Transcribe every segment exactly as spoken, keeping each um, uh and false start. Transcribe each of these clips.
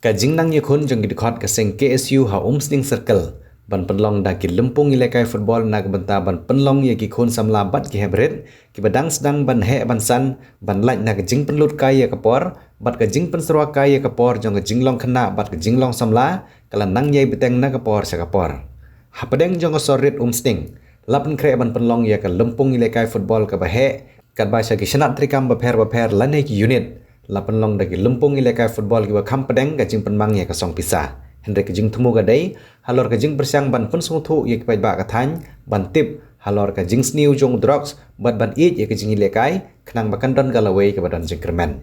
Ka jingnang ïakhun jong ki dkhot ka seng K S U ha Umsning Circle ban pynlong da ki lympung ïalehkai football na ka bynta ban pynlong ïa ki khun samla bad ki heprit kiba dang sdang ban heh ban san ban lait na ka jingpynlut kai ïa ka por bad ka jingpynsyrwa kai ïa ka por jong ka jinglong khynnah bad ka jinglong samla ka la nang ïai bteng na ka por sha ka por. Hapdeng jong ka sor rit Umsning la pynkhreh ban pynlong ïa ka lympung ïalehkai football kaba heh katba sha ki shnat treikam bapher bapher lane ki unit la pynlong da ki lympung ïalehkai football kiba kham pdeng ka jingpynmang ïa ka song pisa. Hynrei ka jingthmu ka dei halor ka jingpyrshang ban pynsngewthuh ïa ki paidbah ka thaiñ ban tip halor ka jingsniew jong drugs bad ban ïeit ïa ka jingïalehkai khnang ba kan don ka lawei kaba don jingkyrmen.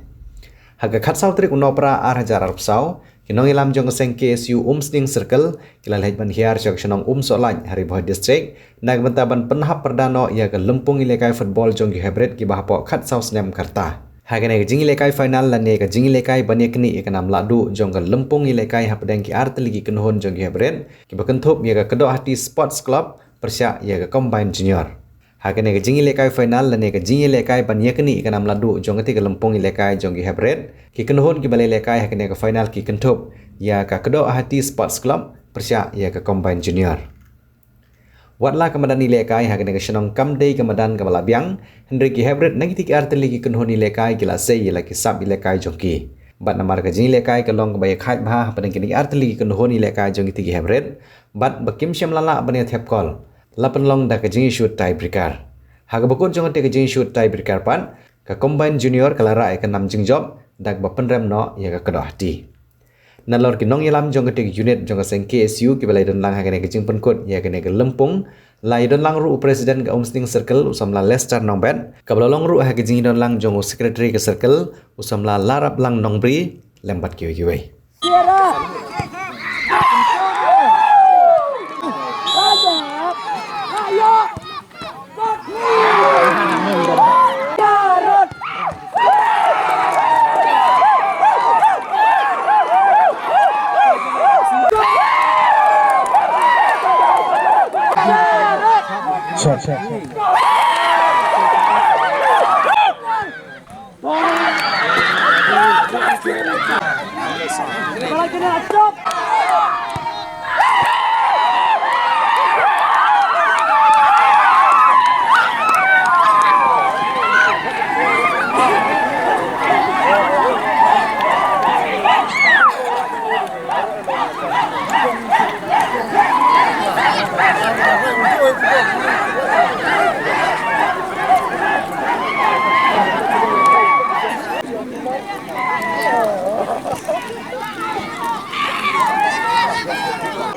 Ha ka khatsaw tarik u Nohprah ar hajar arphew saw, ki nongïalam jong ka seng K S U Umsning Circle ki la leit ban hiar sha ka shnong Umsohlait ha Ri Bhoi District na ka bynta ban pynhap pyrda noh ïa ka lympung ïalehkai football jong ki heprit kiba hapoh khatsaw snem ka rta. Ha kane ka jingïalehkai final lane ka jingïalehkai ban ïaknieh ïa ka nam lahduh jong ka lympung ïalehkai hapdeng ki artylli ki kynhun jong ki heprit kiba kynthup ïa ka Kdohati Sports Club pyrshah ïa ka Combined Junior. Ha kane ka jingïalehkai final lane ka jingïalehkai ban ïaknieh ïa ka nam lahduh jong katei ka lympung ïalehkai jong ki heprit, ki kynhun kiba la ïalehkai ha kane ka final ki kynthup ïa ka Kdohati Sports Club pyrshah ïa ka Combined Junior. Watla ka madan ïalehkai ha kane ka shnong kam dei ka madan kaba la biang, hynrei ki heprit na kitei ki artylli ki kynhun ïalehkai ki la sei ïa la ki sap ïalehkai jong ki. Bad namar ka jingïalehkai ka long kaba ïakhaid bha hapdeng kine ki artylli ki kynhun ïalehkai jong kitei ki heprit, bad ba kim shym la lah ban ïa thep kol, la pynlong da ka jingïashut tiebreaker. Ha kaba kut jong katei ka jingïashut tiebreaker pat, ka Combined Junior ka la rah ïa ka nam jingjop da kaba pynrem noh ïa ka Kdohati. Nalor ki nongïalam jong katei ka unit jong ka seng K S U kiba la ïadon lang ha kane ka jingpynkut ïa kane ka lympung, la ïadon lang ruh u President ka Umsning Circle u samla Lester Nongbet, kaba la long ruh ha ka jingïadon lang jong u Secretary ka Circle u samla Laraplang Nongbri lem bad kiwei kiwei.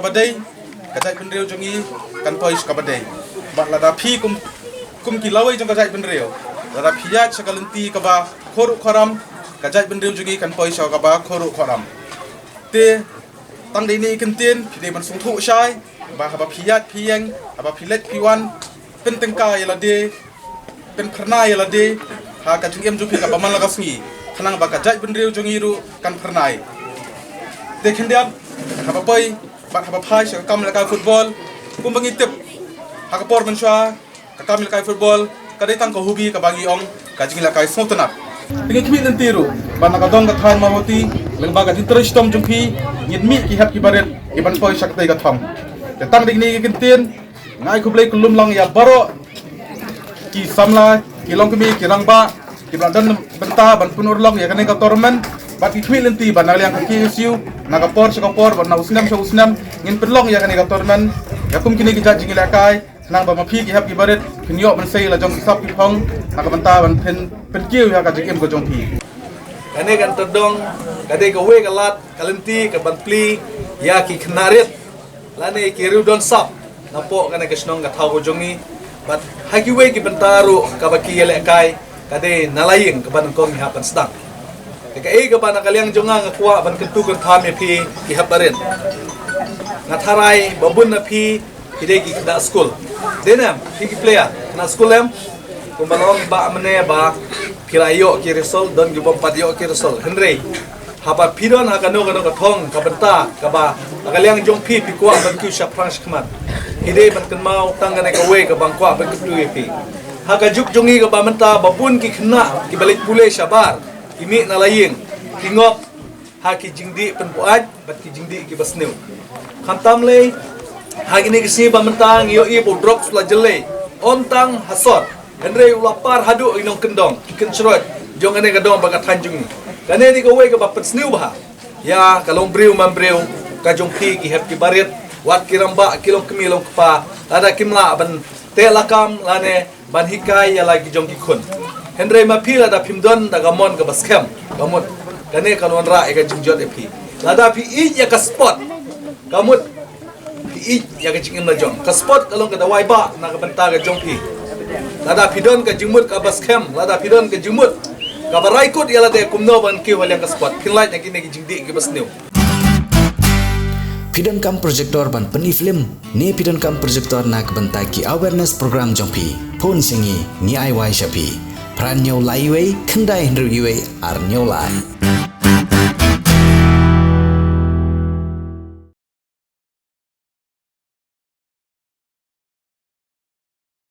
Kaba dei, ka jaitbynriew jong ngi kan poi sha kaba dei. Bad lada phi kum, kum ki lawei jong ka jaitbynriew, lada phi ïaid sha ka lynti kaba khor ruh khor ram, ka jaitbynriew jong ngi kan poi sha kaba khor ruh khor ram. Te tang dei ne i kyntien, phi dei ban sngewthuh shai ba haba phi ïaid phi ïeng, haba phi leit phi wan, pyntyngka ïa lade, pynphyrnai ïa lade ha ka jingim jong phi kaba man la ka sngi, khnang ba ka jaitbynriew jong ngi ruh kan phyrnai. Te khyndiat, haba poi bad haba phai sha ka kam ïalehkai football, kumba ngi tip ha ka por mynshuwa, ka kam ïalehkai football ka dei tang ka hobby kaba ngi ong ka jingïalehkai sngewtynnat. Te ngi khmih lynti ruh ba na ka dong ka thaiñ Mawhati, lyngba ka jingtrei shitom jong phi, ngin mih ki hep ki barit kiban poi sha katei ka thong. Te tang dei kine ki kyntien, nga ai khublei khublem lang ïa baroh ki samla, ki longkmie, ki rangbah kiba la don bynta ban pynurlong ïa kane ka tournament. Bad ngi khmih lynti ba na ka liang ka K S U, na ka por sha ka por bad na u snem sha u snem, ngin pynlong ïa kane ka tournament ïa kum kine ki jait jingïalehkai, khnang ba ma phi ki hep ki barit phin ïoh ban sei la jong ki sap ki phong na ka bynta ban pyn, pynkiew ïa ka jingim ka jong phi. Kane kan tdong ka dei kawei ka lad ka lynti kaban plie ïa ki khynnah rit lane ki riew don sap napoh kane ka shnong ka thaw ka jong ngi. Bad ha kiwei ki bynta ruh kaba ki ïalehkai ka dei na la ïing kaba nyngkong ngi hap ban sdang. Te kaei kaba na ka liang jong nga nga kwah ban kyntu kyntham ïa phi ki hep barit. Nga tharai ba bun na phi phi dei ki khynnah skul. Dei ne em phi ki player khynnah skul em? Kumba la ong i bah mynne ba phi la ïoh ki result, don ki bym pat ïoh ki result. Hynrei haba phi don ha kano kano ka thong ka bynta kaba na ka liang jong phi phi kwah ban kiew shaphrang shakhmat, phi dei ban kynmaw tang kane kawei kaba nga kwah ban kyntu ïa phi. Ha ka juk jong ngi kaba mynta ba bun ki khynnah kiba leit pule shabar, ki mih na la ïing, ki ngop ha ki jingdih pynbuaid bad ki jingdih kiba sniew. Khamtam lei, ha kine ki sngi ba mynta ngi ïohi ba u drugs u la jyllei ym tang ha sor, hynrei u la par haduh ïa ki nongkyndong, ki kynshroi jong kane ka dong bad ka thaiñ jong ngi. Kane dei kawei kaba pynsniew bha ïa ka longbriew manbriew ka jong phi, ki hep ki barit, wat ki rangbah, ki longkmie longkpa, lada kim lah ban teh lakam lane ban hikai ïa la ki jong ki khun. Hynrei ma phi, lada phim don da ka mon kaba skhem, ka mut kane kan wanrah ïa ka jingjot ïa phi. Lada phi ïeit ïa ka sport, ka mut phi ïeit ïa ka jingim la jong. Ka sport ka long ka dawai bah na ka bynta ka jong phi. Lada phi don ka jingmut kaba skhem, lada phi don ka jingmut kaba rai kut ïa lade kumno ban kiew ha liang ka sport, phin lait na kine ki jingdih kiba sniew. Phi donkam projector ban pyni film ne phi donkam projector na ka bynta ki awareness program jong phi? Phone sha ngi, ngi ai wai sha phi. Phra hynñiew lai wei, khyndai hynriew wei, ar hynñiew lai.